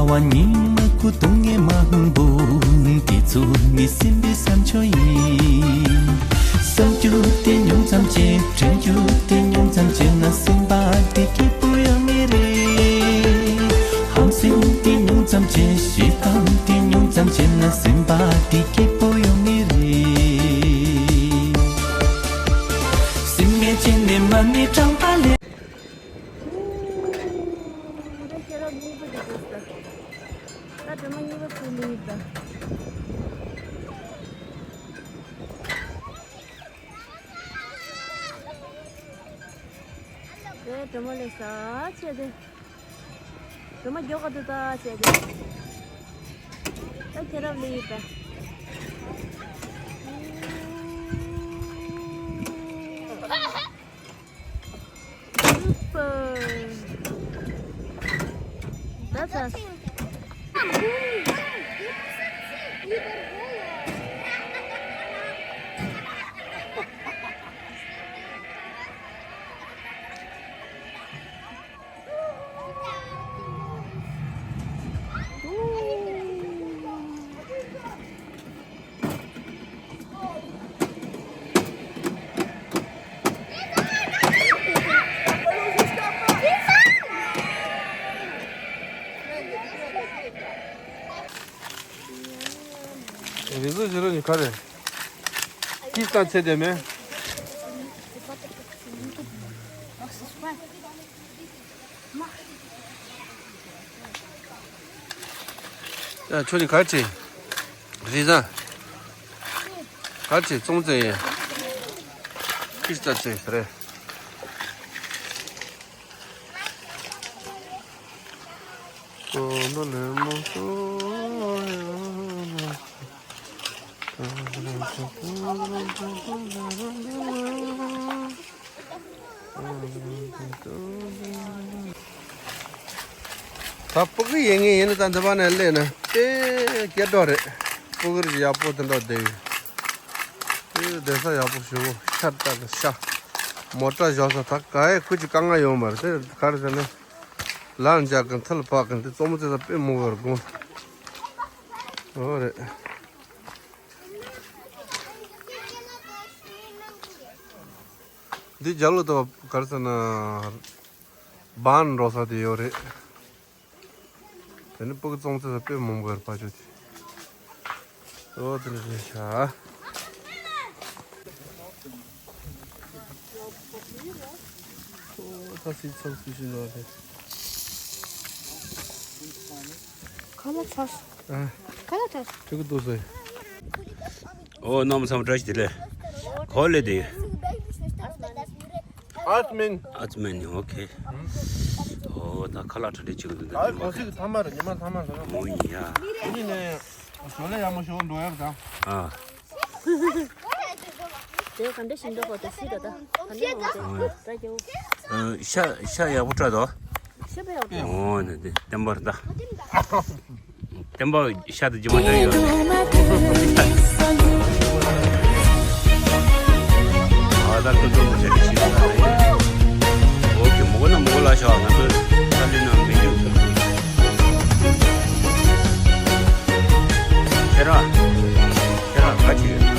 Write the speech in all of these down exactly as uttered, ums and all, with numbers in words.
བ་ཉི་མ་ཁུ་དུང་ངེ་མང་པོ། དེ་ཚོ་ནི་སེམས་པའི་བསམ་ཆོས་ཡིན། བསམ་རྒྱུ་དེ་ཉུང་ཙམ་བྱས། དྲན་རྒྱུ་དེ་ཉུང་ཙམ་བྱས་ན། སེམས་པ་དེ་སྐྱིད་པོ་ཡོང་ངེས་རེད། ཧམ་སེམས་དེ་ཉུང་ཙམ་བྱས། ཞེ་སྡང་དེ་ཉུང་ཙམ་བྱས་ན། སེམས་པ་དེ་སྐྱིད་པོ་ཡོང་ངེས་རེད། སེམས་མེད་བྱས་ནས་མ་ཎི་བགྲངས་པ་ལས། ད་ཁྱེད་རང་གཉིས་པོ་དེ་འདུག་ད། ད་སྒྲོལ་མ་གཉིས་པོ་ཚུར་ལུས་ད། དེ་སྒྲོལ་མ་ལས་ས་ཆེ་དེ། སྒྲོལ་མ་མགྱོགས་ག་དུ་ད་ཆེ་དེ། ད་ཁྱེད་རང་ལུས་ད། Super. That's us. རེ་བཟོ་བྱེད་རོགས་ནི་ག་རེ། ཅི་ལྟ་ཚེ་དེ་མེད། ཡ་ཁྱོད་ནི་ག་རེ་བྱེད། རི་ཟ། ག་རེ་བྱེད། ཙོང་ཙེ་ཡིན། ཅི་ལྟ་ཚེ་རེད། ད་སྤུ་གུ་ཡིན་ངེས་ཡིན་ན། ད་འདི་པ་ནས་སླེབས་ན་དཔེ་སྐྱིད་པོ་རེད། སྤུ་གུ་ཡག་པོ་དེ་འདྲ་བསྡད་ཡོད། དེ་བསྡད་ས་ཡག་པོ་ཞེ་པོ། ཤར་ལྟ་གི་ཤ། མོ་ཊ་བཞག་ས་ད་ག་ཡེ་ཁུ་ཅིག་དཀའ་ངལ་ཡོད་མ་རེད། དེ་ག་རེ་ཟེར་ན། ལམ་རྒྱག་གི་མཐིལ་ཕབ་གི་འདི་གཙོ་མོ་བྱེད་ས་དཔེ་མོ་གི་རེད་དགོངས། འོ་རེད། འདི་རྒྱ་ལོ་དང་ག་རེ་ཟེར་ན། བན་འགྲོ་ས་དེ་ཡོད་རེད། དེ་ནི་སྤུ་གུ་ཙོང་ཙེ་ས་དཔེ་མང་པོ་ཡོད་རེད་ཕ་ཆོས་དེ། ཨོ་དེ་འདྲ་རེད་ཤག་ཨོ་ད་སི་ཚང་སི་ཤི་ནོ་རེད། ཁ་ལག་ཚར། ཨ། ཁ་ལག་ཚར། ཕྲུ་གུ་ཏོ་སོ། ཨོ་རྣམ་བསམ་བཀྲ་ཤིས་བདེ་ལེགས། གོ་ལེ་དེ། ཨ་ཙི་མེན། ཨ་ཙི་མེན་ནི་ཨོ་ཁེ། ཨོ་ད་ཁ་ལག་ཁྲ་ཁྲ་བྱེད་ཀྱི་འདུག་ད་ཨ་གོང་ཞིག་ཐ་མ་རེད། ཉི་མ་ཐ་མ་རེད། མོ་ཡིན་ཡ། དེ་ནི་ནས་ཞོ་ལེ་ཡག་མོ་ཞོ་འགྲོ་ཡག་ད། ཨ། དེ་ག་འདྲ་ཞིག་འགྲོ་གོ་དེ་སི་ད་ད་ག་འདྲ་འོང་དེ་ད་རྒྱ་བོ། ཤ་ཤ་ཡག་པོ་བཀྲ་དོ། ཤ་པ་ཡག་པོ། ཨོ་ནི་དེ་བསྟན་པར་ད། བསྟན་པ་ཤ་དང་ལྗིད་མ་འདྲ་ཡོད་རེད། ཨ་ད་ཀུན་སློང་མ་བྱས་ཏེ་ཤི་ད་རེད། འོ་ཀེ་མོ་གོ་ན་མོ་གོ་ལ་ཤ་ང་ཚོ་ས་ལི་ན་མི་འཇུག་ཐུབ། ཁྱེད་རང་ཁྱེད་རང་ག་ཅི་ཡོད།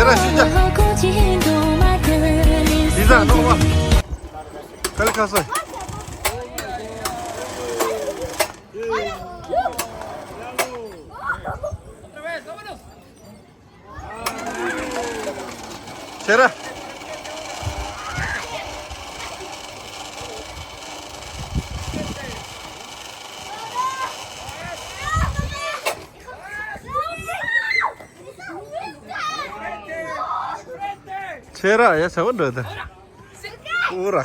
ར་ཤི་ཇ། ལི་ཟ་ནོ་བ། ཀ་ལི་ཁ་སོ། ཁྱེད་ར། ཁྱེད་ར་ཡ་ཚ་བོ་འགྲོ་ད། ཨུ་ར།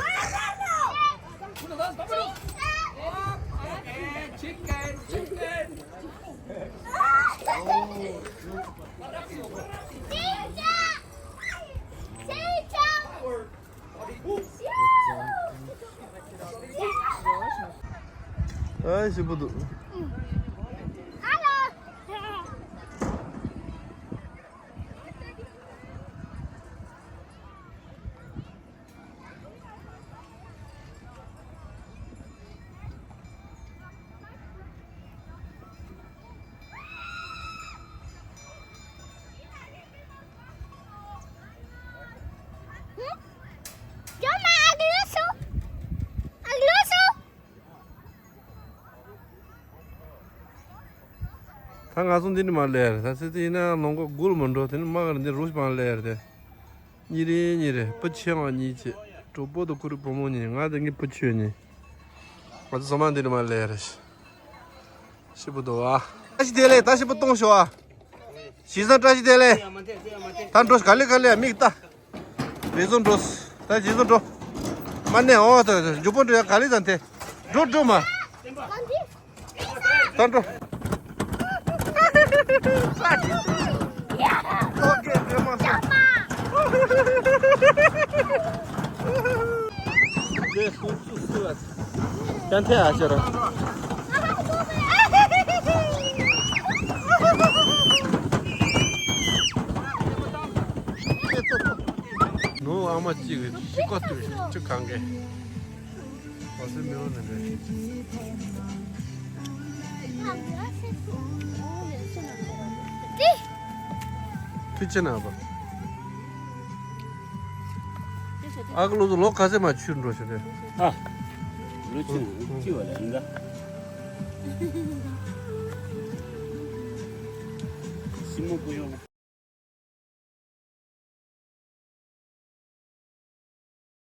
ཨ་ཞིབ་པོ་འདུག་ད་ང་ཚོ་འདི་ནས་མར་སླེབས་ཡ་རེད། ད་ཚེ་ཚེ་ཡིན་ན་ལོང་གོ་སྒུལ་མི་འགྲོ། དེ་ནས་མ་གར་འདི་རུ་ཞིག་མར་སླེབས་ཡ་རེད་དེ། གཉིས་རེ་གཉིས་རེ། སྤུ་ཆེ་བ་གཉིས་བྱས། གྲོགས་པོ་དང་ཁུ་རི་བུ་མོ་གཉིས། ང་དང་ངའི་སྤུ་ཆེ་གཉིས། ང་ཚོ་ཚང་མ་འདི་ནས་མར་སླེབས་ཡ་རེད། ཞིབ་པོ་འདུག་ཨ། བཀྲ་ཤིས་བདེ་ལེགས། ད་ཞིབ་པོ་གཏོང་ཤོག་ཨ། ཞིང་བཟང་བཀྲ་ཤིས་བདེ་ལེགས། ད་འགྲོ་ག་ལེ་ག་ལེ་མིག་ལྟ། རྗེས་སུ་འགྲོ། ད་རྗེས་སུ་འགྲོ། མ་ནས་འོ་ད་མགྱོགས་པོ་འགྲོ་ཡ། ག་ལེ་ཙམ་དེ། འགྲོ་འགྲོ་མ། ད་འགྲོ། ཨོ་ཀེ་འགྲོ་མ་སོང་། ཀྱང་ཐེ་ཨ་ཅེ་ར། ནུ་ཨ་མ་གཅིག་གིས་ཤི་ཀོ་ཏུ་ཅིག་གང་གེ། ཨོ་སེ་མི་རོ་ནི་རེད། ཕི་ཅི་ན་བ། ཨ་ཁུ་ལོ་ཚོ་ལོ་ག་ཚད་མ་ཆུར་འགྲོ་ཤོག་དེ། ཨ། ལོ་ཆུ་ནང་ཅི་བ་ལ་ཡིན་ད། ཤི་མོ་པོ་ཡོང་།